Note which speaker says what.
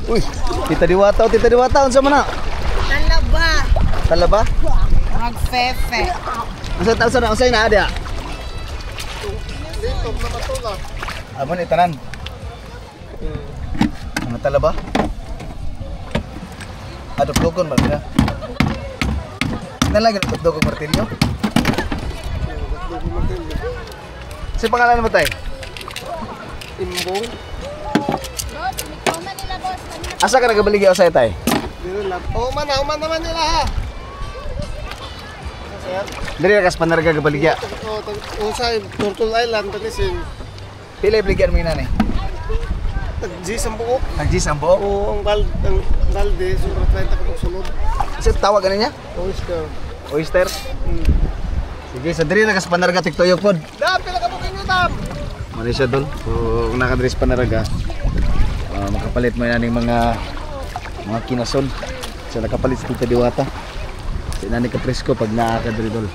Speaker 1: Uy, Tita Diwata, oh, Tita Diwata, unsa man na?
Speaker 2: Talaba.
Speaker 1: Talaba?
Speaker 2: Magfefe.
Speaker 1: Unsa ta unsa na unsa na adya?
Speaker 3: Dito, matula.
Speaker 1: Amo ni tanan. Mga talaba? Adop logon ba na? Nalagyan ko dog martilyo. Sa pangalan mo tay?
Speaker 3: Imbong.
Speaker 1: Asa ka nagabaligya usay tay?
Speaker 3: Dito lang. Oh, man, man naman nila ha. Sir.
Speaker 1: Diri ra kas panarga gabaligya.
Speaker 3: Oh, usay Turtle Island tanisin.
Speaker 1: Pila ibaligyan mo inani?
Speaker 3: Tag G ang buok.
Speaker 1: Tag-G's ang buok.
Speaker 3: Oo, ang balde sobra 30 ka sulod.
Speaker 1: Sa tawag ano niya?
Speaker 3: Oyster.
Speaker 1: Oyster. Sige, sa diri ra kas panarga tiktoyog pod.
Speaker 3: Dam, pila ka bukin dam.
Speaker 1: Mali siya dol. So, kung nakadres panaraga, makapalit mo yan mga mga kinason. So, nakapalit sa Tita Diwata. So, inani ka presko pag naa ka diri dol.